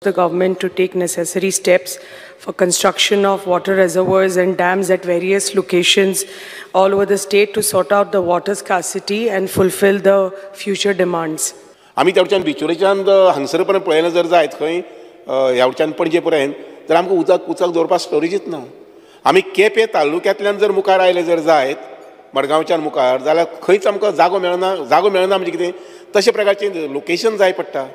the government to take necessary steps for construction of water reservoirs and dams at various locations all over the state to sort out the water scarcity and fulfill the future demands. आमी तेवच्यान बिचोलेच्यान हांगसर पर्यंत पळयलें जर जायत खंय ह्या वटच्यान पणजे पर्यंत तर आमकां उदक उदक दवरपाक स्टोरेजीच ना. आमी केपें तालुक्यांतल्यान जर मुखार आयले जर जायत मडगांवच्यान मुखार जाल्यार खंयच आमकां जागो मेळना. जागो मेळना म्हणजे कितें, तशे प्रकारचें लोकेशन जाय पडटा.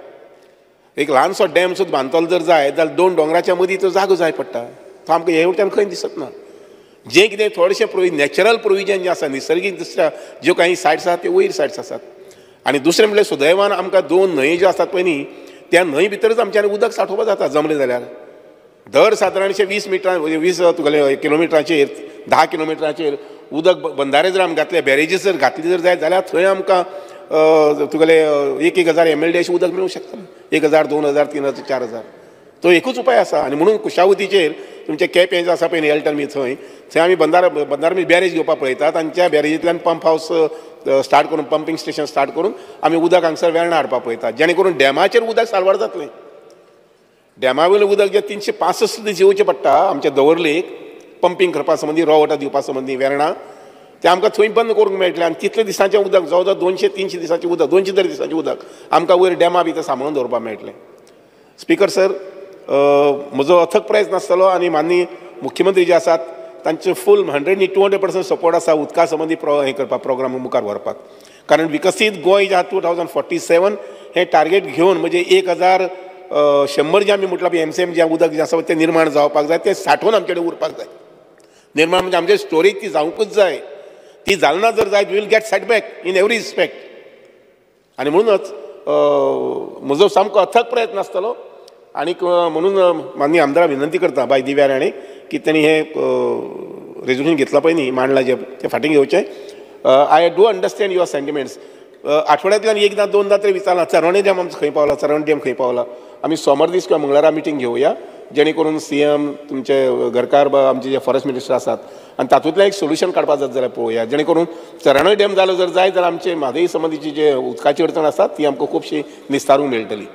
एक ल्हानसो डॅम सुद्दां बांदतलो जर जाय जाल्यार दोन दोंगराच्या मदीं तो जागो जाय पडटा. तो आमकां हे वटच्यान खंय दिसत ना. जें कितें थोडेशें नॅचरल प्रोविजन जें आसा निसर्गीक दृश्ट्या ज्यो काही सायट्स आसात त्यो वयर सायट्स आसात. आनी दुसरें म्हणल्यार सुदैवान आमकां दोन न्हंय ज्यो आसात पळय न्ही त्या न्हंय भितरच आमच्यान उदक सांठोवपाक जाता जमलें जाल्यार. दर सादारणशें 20 मिटरां 20 तुगेले किलोमिटरांचेर 10 किलोमिटरांचेर उदक बंधारे जर आमी घातले, बॅरेजीस जर घातले जर जायत जाल्यार थंय आमकां तुगेले 1-1 हजार MLD अशें उदक मेळूंक शकता. 1000, 2000, 3000, 4000. तो एकूच उपाय आसा. आनी म्हणून कुशावतीचेर तुमचें केपें जें आसा पळय न्ही एल्टन बी थंय थंय आमी बंधारा बंधारा बॅरेज घेवपाक पळयतात आनी त्या बॅरेजींतल्यान पंप हावस स्टार्ट करून पंपींग स्टेशन स्टार्ट करून आमी उदक हांगसर वेर्णा हाडपाक पळयतात, जेणे करून डॅमाचेर उदक साल्वार जातलें. डॅमा वयलें उदक जें 365 दीस येवचें पडटा आमच्या दवर्लेक पंपींग करपा संबंदी, रॉ वॉटर दिवपा संबंदी वेर्णा, तें आमकां थंय बंद करूंक मेळटलें. आनी तितले दिसांचें उदक जवळ जवळ 200-300 दिसांचें उदक, 200 तरी दिसांचें उदक आमकां वयर डॅमा भितर सांबाळून दवरपाक मेळटलें. स्पीकर सर, म्हजो अथक प्रयत्न आसतलो आनी माननीय मुख्यमंत्री जे आसात तांचे फूल 100 न्ही 200% सपोर्ट आसा उदका संबंदी हें करपाक, प्रोग्राम मुखार व्हरपाक. कारण विकसीत गोंय जे आसा 2047 हें टार्गेट घेवन म्हणजे 1100 जें आमी म्हटलां पळय MCM जें उदक जें आसा तें निर्माण जावपाक जाय, तें सांठोवन आमचे कडेन उरपाक जाय. निर्माण म्हणजे आमचे स्टोरेज ती जावंकूच जाय. ती जाली ना जर जायत we'll get setback in every respect. आनी म्हणूनच म्हजो सामको अथक प्रयत्न आसतलो. आनीक म्हणून माननीय आमदारा विनंती करता बाय दिव्या राणे की तेणी हें रेजोल्युशन घेतलां पळय न्ही, मांडलां जें तें फाटीं घेवचें. I do understand your sentiments. आठवड्यांतल्यान एकदां दोनदां तरी विचारलां चरवणे डॅम आमचो खंय पावला, चरवणे डॅम खंय पावला. आमी सोमार दीस किंवा मंगळारा मिटींग घेवया जेणे करून CM तुमचे घरकार आमचे जे फॉरेस्ट मिनिस्टर आसात आनी तातूंतल्यान एक सोल्युशन काडपाक जात जाल्यार पळोवया, जेणे करून चरवणे डॅम जालो जर जायत जाल्यार आमचे म्हादय संबंदीची जे उदकाची अडचण आसा ती आमकां खुबशी निस्तारूंक मेळटली.